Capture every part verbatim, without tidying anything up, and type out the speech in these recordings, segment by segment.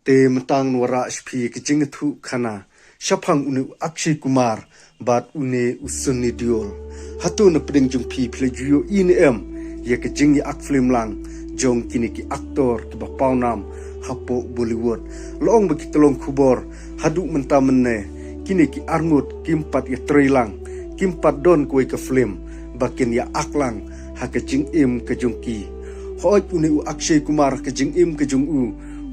Te mynta ngan wanrah sha phi ïa ka jingïathuh khana shaphang une u Akshay Kumar bad une u Sunny Deol. Hato na pdeng jong phi phi la ju ïohi ne em ïa ka jingïa act film lang jong kine ki actor kiba pawnam hapoh Bollywood? La ong ba ki tyllong khubor haduh mynta mynne kine ki arngut kim pat ïatrei lang, kim pat don kawei ka film ba kin ïa act lang ha ka jingim ka jong ki. Hooid, une u Akshay Kumar ha ka jingim ka jong u,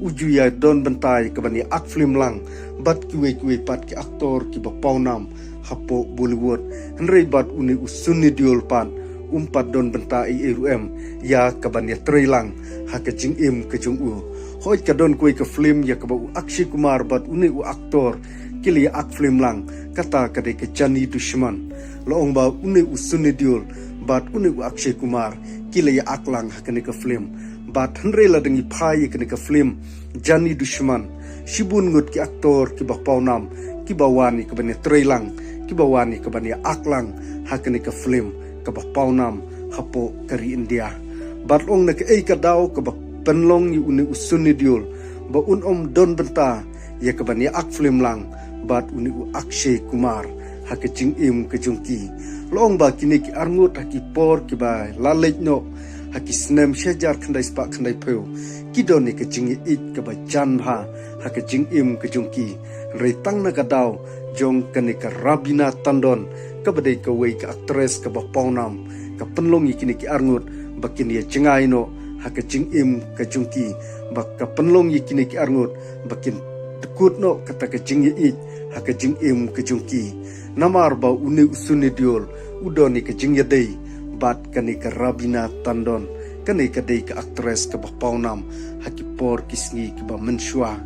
u ju ïa don bynta ïa kaban ïa act film lang bad kiwei kiwei pat ki actor kiba pawnam hapoh Bollywood. Hynrei bad une u Sunny Deol pat um pat don bynta ei ei ruh em ïa kaban ïatrei lang ha ka jingim ka jong u. Hooid, ka don kawei ka film ïa kaba u Akshay Kumar bad une u actor ki la ïa act film lang, kata ka dei ka Jaani Dushman. La ong ba une u Sunny Deol bad une u Akshay Kumar ki la ïa act lang ha kane ka film. Bad hynrei lada ngi phai ïa kane ka film Jaani Dushman, shibun ngut ki actor kiba pawnam kiba wan ïa kaban ïatrei lang, kiba wan ïa kaban ïa act lang ha kane ka film kaba pawnam hapoh ka ri India. Bad la ong na kaei ka daw kaba pynlong ïa une u Sunny Deol ba un ym don bynta ïa kaban ïa act film lang bad une u Akshay Kumar ha ka jingim ka jong ki? La ong ba kine ki arngut ha ki por kiba la leit noh, ha ki snem shi hajar khyndai spah khyndai phew, ki don ïa ka jingïaieit kaba jan bha ha ka jingim ka jong ki. Hynrei tang na ka daw jong kane ka Raveena Tandon, kaba dei kawei ka actress kaba pawnam, ka pynlong ïa kine ki arngut ba kin ïa jngai noh ha ka jingim ka jong ki, ba ka pynlong ïa kine ki arngut ba kin dkut noh kata ka jingïaieit ha ka jingim ka jong ki. Namar ba une u Sunny Deol u don ïa ka jingïadei bad kane ka Raveena Tandon, kane ka dei ka actress kaba pawnam ha ki por ki sngi kiba mynshuwa.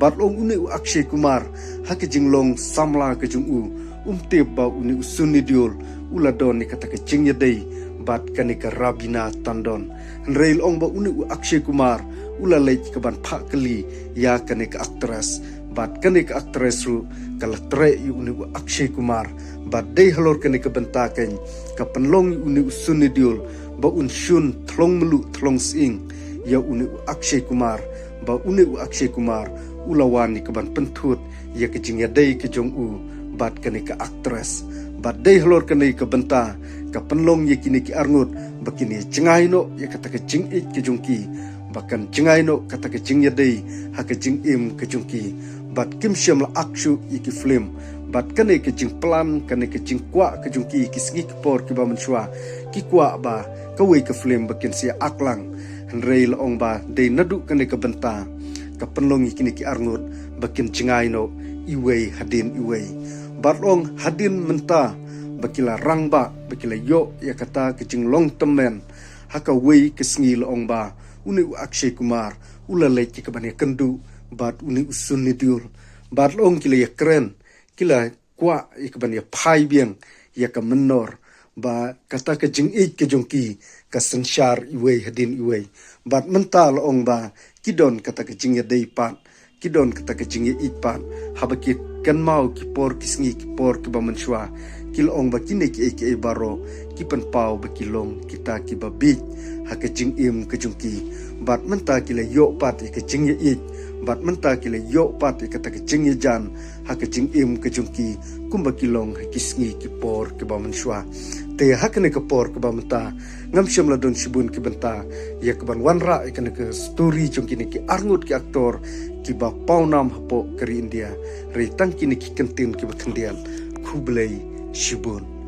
Bad la ong une u Akshay Kumar ha ka jinglong samla ka jong u, um tip ba une u Sunny Deol u la don ïa kata ka jingïadei bad kane ka Raveena Tandon. Hynrei la ong ba une u Akshay Kumar u la leit kaban phah kylli ïa kane ka actress, bad kane ka actress ruh ka la treh ïa une u Akshay Kumar. Bad dei halor kane ka bynta keiñ ka pynlong ïa une u Sunny Deol ba un shun thlong mluh thlong sying ïa une u Akshay Kumar, ba une u Akshay Kumar u la wan ïa kaban pynthut ïa ka jingïadei ka jong u bad kane ka actress. Bad dei halor kane ka bynta ka pynlong ïa kine ki arngut ba kin ïa jngai noh ïa kata ka jingïeit ka jong ki, ba kan jngai noh kata ka jingïadei ha ka jingim ka jong ki. Bad kim shym la act shuh ïa ki film. Bad kane ka jingplan, kane ka jingkwah ka jong ki ki sngi ki por kiba mynshuwa, ki kwah ba kawei ka film ba kin sa ïa act lang. Hynrei la ong ba dei naduh kane ka bynta ka pynlong ïa kine ki arngut ba kin jngai noh iwei hadien iwei. Bad la ong hadien mynta ba ki la rangbah, ba ki la ïoh ïa kata ka jinglong tymmen ha kawei ka sngi, la ong ba une u Akshay Kumar u la leit ïa kaban ïakynduh bad une u Sunny Deol. Bad la ong ki la ïakren, ki la kwah ïa kaban ïaphai biang ïa ka mynnor, ba kata ka jingïeit ka jong ki ka synshar iwei hadien iwei. Bad mynta la ong ba ki don kata ka jingïadei pat, ki don kata ka jingïaieit pat. Haba ki kynmaw ki por ki sngi ki por kiba mynshuwa, ki la ong ba kine kiei kiei baroh ki pynpaw ba ki long kita kiba bieit ha ka jingim ka jong ki. Bad mynta ki la ïoh pat ïa ka jingïaieit, bad mynta ki la ïoh pat ïa kata ka jingïajan ha ka jingim ka jong ki, kumba ki long ha ki sngi ki por kiba mynshuwa. Te ha kane ka por kaba mynta ngam shym la don shibun ki bynta ïa kaban wanrah ïa kane ka story jong kine ki arngut ki actor kiba pawnam hapoh ka ri India. Hynrei tang kine ki kyntien kiba khyndiat. Khublei shibun.